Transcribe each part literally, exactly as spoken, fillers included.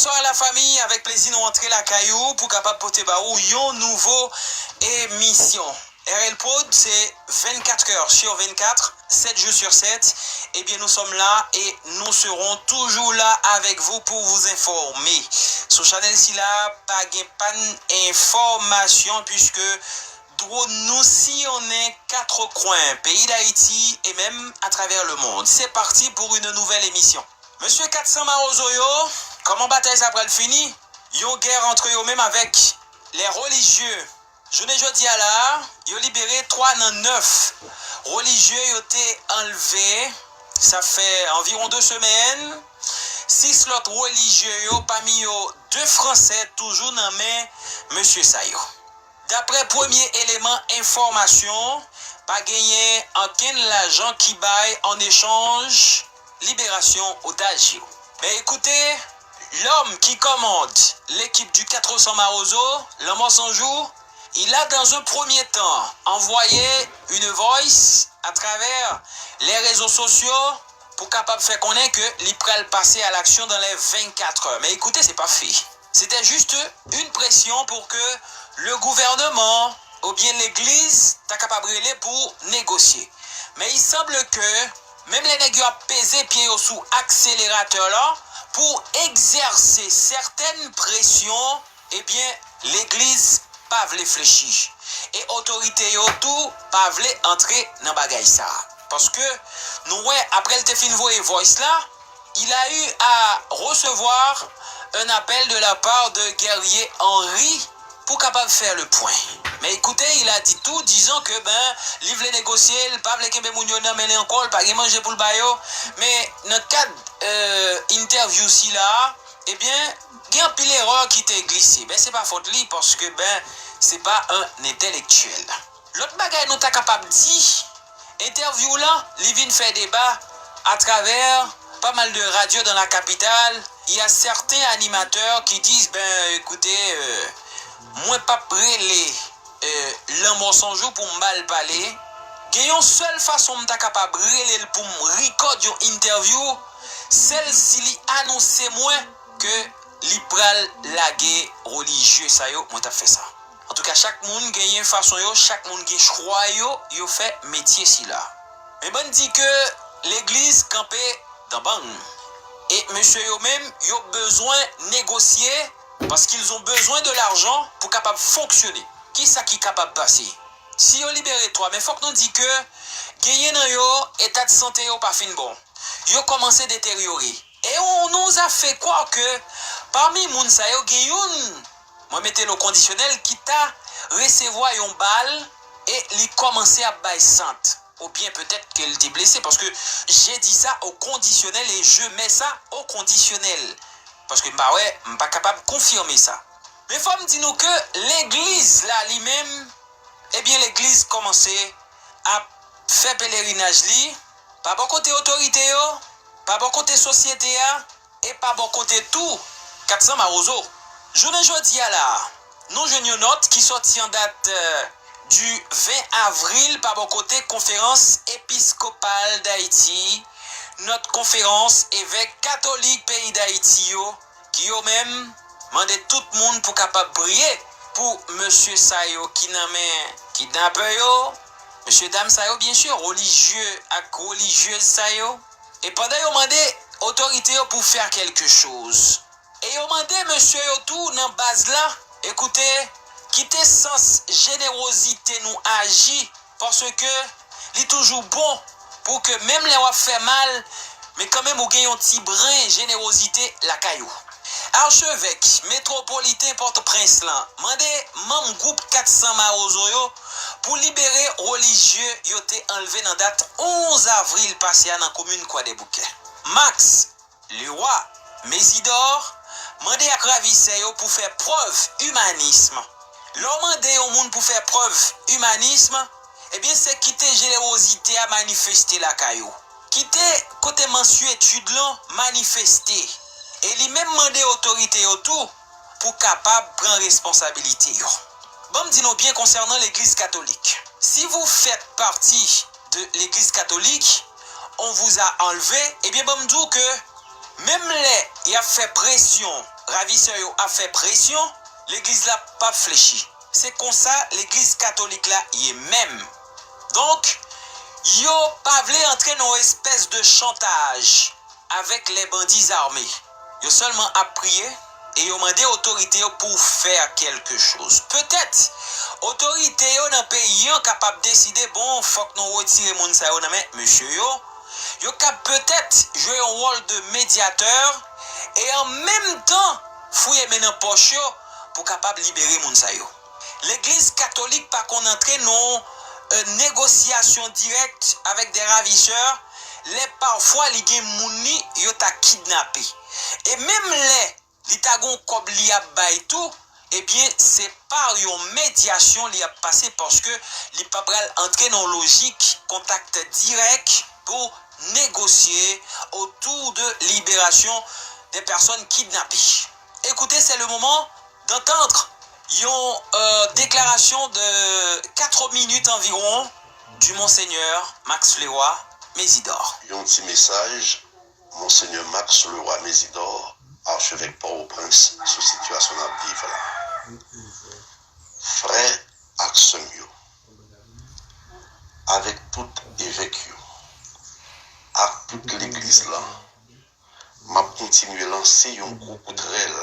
Bonsoir la famille, avec plaisir nous rentrons la caillou pour capable porter ba ou yon nouveau émission. R L Prod, c'est vingt-quatre heures sur vingt-quatre, sept jours sur sept. Eh bien, nous sommes là et nous serons toujours là avec vous pour vous informer. Sou chanèl sila, pa gen pann enfòmasyon, puisque drone nou siyonnen quatre coins, pays d'Haïti et même à travers le monde. C'est parti pour une nouvelle émission. Mesye kat san mawozo yo, kòman batay sa pral fini? Yon gè antre yo menm avèk les religieux. Jounen jodi a la, yo libere twa nan nèf relijye yo te anlve. Sa fè anviwon de semèn. Sis lòt relijye yo, pami yo de Fransè, toujou nan men mesye sa yo. Daprè premye eleman enfòmasyon, pa genyen ankenn lajan ki bay an echanj liberasyon otaj yo. Men ekoute, lòm ki kòmand lekip di katresan Mawozo, Lanmò San Jou, il a dans un premier temps envoyé une voice à travers les réseaux sociaux pou kapab fè konnen ke li pral pase à l'action dans les vingt-quatre heures. Men ekoute, se pa fè. C'était juste une pression pour que le gouvernement oubyen legliz ta kapab rele pou negosye. Men il semble que menm lè nèg yo ap peze pye yo sou akseleratè la pou egzèse sètèn presyon, ebyen, legliz pa vle flechi. E otorite yo tou pa vle antre nan bagay sa. Paske nou wè, apre l te fin voye voice la, il a eu à recevoir un appel de la part de Guerrier Henry pou kapab fè le pwen. Men ekoute, il a dit tout, disant que, ben, li vle negosye, l pa vle kenbe moun yo nan men li ankò, l pa gen manje pou l ba yo. Men nan kad, euh, interview sila, ebyen, gen anpil erè ki te glise. Ben, se pa fòt li, paske, ben, se pa un intellectuel. Lòt bagay nou ta kapab di, entèvyou lan, li vin fè deba atravè pa mal de radio dans la capitale. Il y a certains animateurs qui disent, ben, écoutez, euh, mwen p ap rele, euh, Lanmò San Jou pou m ba l pale. Gen yon sèl fason m ta kapab rele l pou m record yon entèvyou, sèl si li anonse mwen ke li pral lage relijye sa yo, mwen t ap fè sa. Antouka, chak moun genyen fason yo, chak moun gen chwa yo, yo fè metye sila. Men bann di ke legliz kanpe dan bang. E mesye yo menm, yo bezwen negosye, paske ils ont besoin de l'argent pou kapab fonksyone. Kisa ki kapab pase? Si yo libere twa, men fòk nou di ke genyen nan yo, eta de sante yo pa fin bon. Yo kòmanse deteryore. Et on nous a fait croire que pami moun sa yo, gen youn, mwen mete l o kondisyonèl, ki ta resevwa yon bal e li kòmanse ap bay sant. Oubyen petèt ke l te blese, paske je dis ça au conditionnel et je mets ça au conditionnel. Paske m pa wè, m pa kapab konfime sa. Men fò m di nou ke legliz la li menm, ebyen, legliz kòmanse ap fè pelerinaj li, pa bò kote otorite yo, pa bò kote sosyete a, e pa bò kote tou kat san Mawozo. Jounen jodi a la, nou jwenn yon nòt ki sòti an dat, euh, du vingt avril pa bò kote Konferans Episkopal Dayiti, nòt konferans evèk katolik peyi Dayiti yo, ki yo menm mande tout moun pou kapab priye pou mesye sa yo ki nan men kidnapè yo, mesye dam sa yo, byen si, relijye ak relijyez sa yo. E pandan yo mande otorite yo pou fè kèlke choz, e yo mande mesye yo tou nan baz la, ekoute, kite sans jenerozite nou aji, paske li toujou bon pou ke menm lè w ap fè mal, men kanmenm ou gen yon ti bren jenerozite lakay ou. Archevèk metwopoliten Pòtoprens lan mande manm gwoup kat san Mawozo yo pou libere relijye yo te anlve nan dat onz avril pase a nan komin Kwadèboukè. Max Leroy Mésidor mande ak ravisè yo pou fè prèv imanism. Lè w mande yon moun pou fè prèv imanism, ebyen, se kite jenerozite a manifeste lakay ou. Kite kote mansyetid lan manifeste. E li menm mande otorite yo tou pou kapab pran responsabilite yo. Ban m di nou byen konsènan legliz katolik. Si vous faites partie de l'église catholique, on vous a enlevé, ebyen, ban m di w ke Menm lè y ap fè presyon, ravisè yo ap fè presyon, legliz la p ap flechi. Se konsa legliz katolik la ye menm. Donk, yo pa vle antre nan yon espès de chantaj avèk les bandits armés. Yo sèlman ap priye e yo mande otorite yo pou fè kèlke choz. Petèt, otorite yo nan peyi an kapab deside, bon, fòk nou retire moun sa yo nan men mesye yo. Yo kab petèt jwe yon wòl de medyatè e an menm tan fouye men nan pòch yo pou kapab libere moun sa yo. Legliz katolik pa konn antre nan yon, e, negosyasyon dirèk avèk de ravisè, lè pafwa li gen moun li yo ta kidnape. E menm lè li ta gon kòb li ap bay tou, ebyen, se pa yon medyasyon li ap pase paske li pa pral antre nan lojik kontak dirèk pou négocier autour de libération des personnes kidnappées. Écoutez, c'est le moment d'entendre yon, euh, déclaration de quatre minutes environ du Monseigneur Max Leroy Mésidor. Yon ti mesaj Monseigneur Max Leroy Mésidor, archevêque Port-au-Prince, sou sitiyasyon n ap viv la. Frè ak sè m yo, avèk tout evèk yo, ak tout legliz la, m ap kontinye lanse yon gwo kout rèl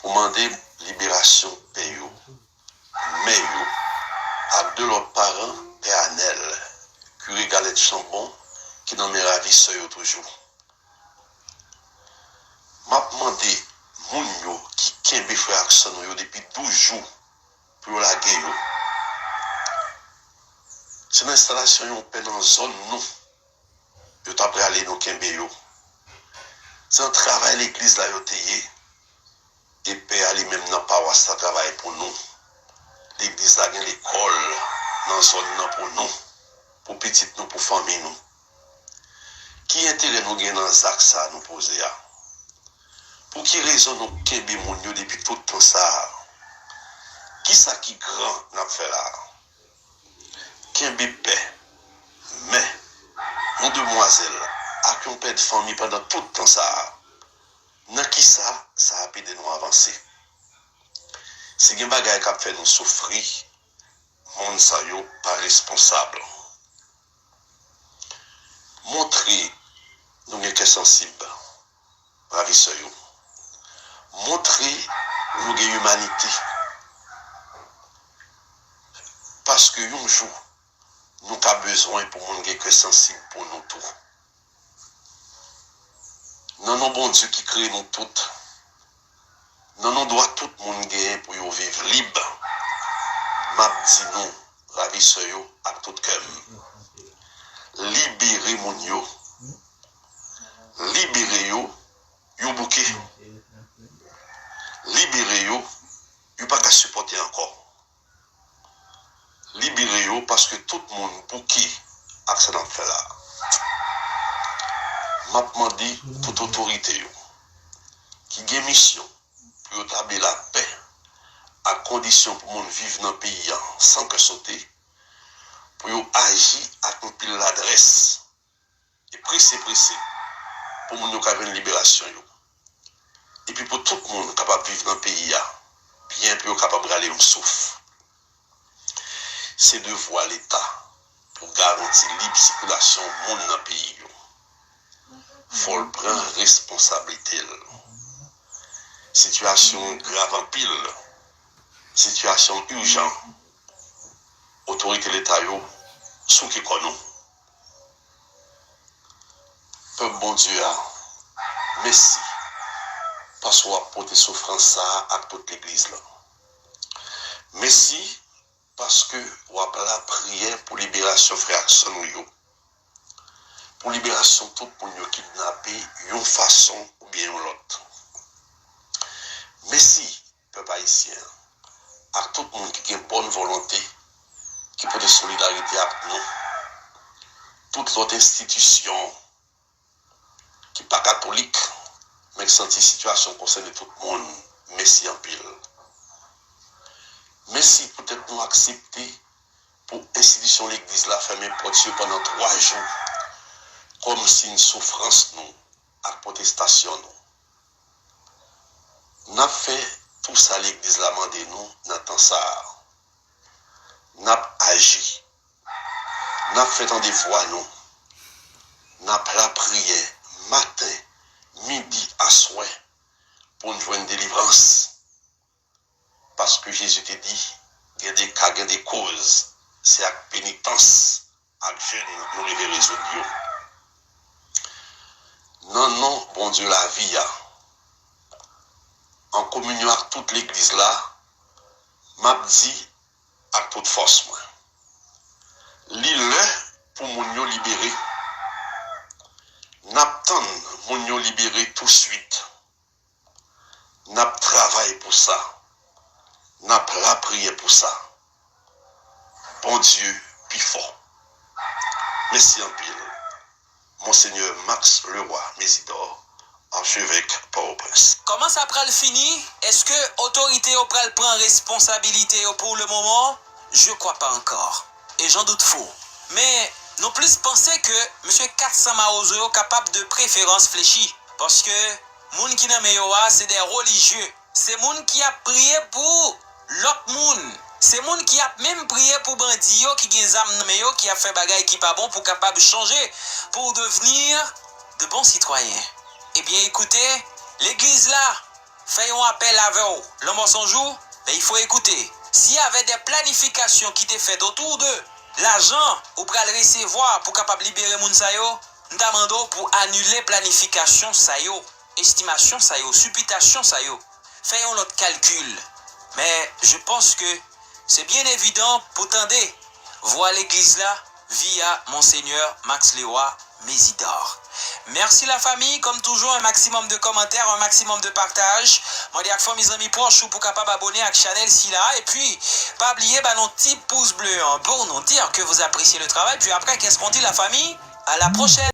pou mande liberasyon pè yo, mè yo, ak de lòt paran, pè Anèl, kire Galèt Chanbon, ki nan men ravisè yo toujou. M ap mande moun yo ki kenbe frè ak sè nou yo depi douz jou pou yo lage yo. Se nan enstalasyon yon pè nan zòn nou yo ta prale nou kenbe yo. Se nan travay legliz la yo te ye. E pè a li menm nan pawas la travay pou nou. Legliz la gen lekòl nan zòn nan pou nou, pou pitit nou, pou fanmi nou. Ki enterè nou gen nan zak sa a nou poze a? Pou ki rezon nou kenbe moun yo depi tout tan sa a? Kisa ki gran n ap fè la a? Kenbe pè, mè, yon demwazèl ak yon pè de fanmi pandan tout tan sa a. Nan kisa sa ap ede nou avanse? Si gen bagay k ap fè nou soufri, moun sa yo pa responsab. Montre nou gen kè sansib, ravisè yo. Montre nou gen imanite. Paske yon jou, nou ka bezwen pou moun gen kè sansib pou nou tou. Nan non Bondye ki kreye nou tout, nan non dwa tout moun genyen pou yo viv lib, m ap di nou, ravisè yo, ak tout kè m, libere moun yo. Libere yo, yo bouke. Libere yo, yo pa ka sipòte ankò. Libere yo, paske tout moun bouke ak sa n ap fè la. M ap mande tout otorite yo ki gen misyon pou yo tabli lapè ak kondisyon pou moun viv nan peyi a san kè sote, pou yo aji ak anpil ladrès e prese prese pou moun yo ka jwenn liberasyon yo. Epi pou tout moun kapab viv nan peyi a byen, pou yo kapab rale yon souf. Se devwa Leta pou garanti lib sikilasyon moun nan peyi yo. Fò l pran responsablite l. Sitiyasyon an grav anpil. Sitiyasyon ijan. Otorite Leta yo souke kò nou. Pèp Bondye a, mèsi paske w ap pote soufrans sa a ak tout legliz la. Mèsi paske w ap lapriyè pou liberasyon frè ak sè nou yo, pou liberasyon tout moun yo kidnape yon fason oubyen yon lòt. Mèsi pèp ayisyen an, ak tout moun ki gen bòn volonte, ki pote solidarite ak nou. Tout lòt enstitisyon ki pa katolik, men k santi sitiyasyon konsène tout moun, mèsi anpil. Mèsi poutèt nou aksepte pou enstitisyon legliz la fèmen pòt yo pandan twa jou, kòmsi n soufrans nou, ak pwotestasyon nou. N ap fè tou sa Legliz la mande nou nan tan sa a. N ap aji. N ap fè tande vwa nou. N ap lapriyè maten, midi, aswè pou n jwenn delivrans. Paske Jezi te di, gen de ka, gen de koz, se ak penitans, ak jèn nou rive rezoud yo. Nan non Bondye lavi a, an kominyon ak tout legliz la, m ap di ak tout fòs mwen, li lè pou moun yo libere. N ap tann moun yo libere touswit. N ap travay pou sa. N ap lapriyè pou sa. Bondye pi fò. Mèsi anpil. Monseyè Max Leroy Mésidor, Archevêque Port-au-Prince. Kòman sa pral fini? Èske otorite yo pral pran responsabilite yo pour le moment? Je crois pas encore. Et j'en doute fort. Men, nou plis panse ke mesye kat san Mawozo yo kapab de preferans flechi. Paske moun ki nan men yo a, se de relijye. Se moun ki ap priye pou lòt moun. Se moun ki ap menm priye pou bandi yo ki gen zam nan men yo, ki ap fè bagay ki pa bon pou kapab chanje, pour devenir de bons citoyens. Ebyen, ekoute, legliz la fè yon apèl avè w, Lanmò San Jou, men il faut écouter. S'il y avait des planifications ki te fèt autour de lajan ou pral resevwa pou kapab libere moun sa yo, m ta mande w pou anile planifikasyon sa yo, estimasyon sa yo, sipitasyon sa yo. Fè yon lòt kalkil. Men, je pense que c'est bien évident pou tande vwa legliz la via Monseigneur Max Leroy Mésidor. Mèsi lafanmi, kòm toujou, un maximum de commentaires, un maximum de partage. Mande ak fanmi, zanmi pwòch ou pou kapab abone ak chanèl sila. Epi, pa bliye ba nou ti pous ble an pou nou dire que vous appréciez le travail. Puis après, qu'est-ce qu'on dit, la famille? À la prochaine.